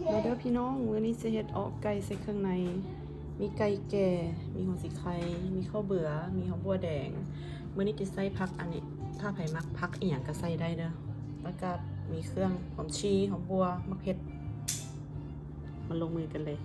ມາເດີພີ່ນ້ອງ, ມື້ນີ້ຊິເຮັດເອາະໄກ່ໃສ່ເຄື່ອງໃນ. ມີໄກ່ແກ່, ມີຫົວສີໄຄ, ມີເຂົ້າເບືອ, ມີຫອມບົວແດງ. ມື້ນີ້ຈະໃສ່ຜັກອັນນີ້, ຖ້າໃຜມັກຜັກອີ່ຫຍັງກໍໃສ່ໄດ້ເດີ. ແລ້ວກໍມີເຄື່ອງ ຫອມຊີ, ຫອມບົວ, ໝາກເຜັດ. ມາລົງມືກັນເລີຍ.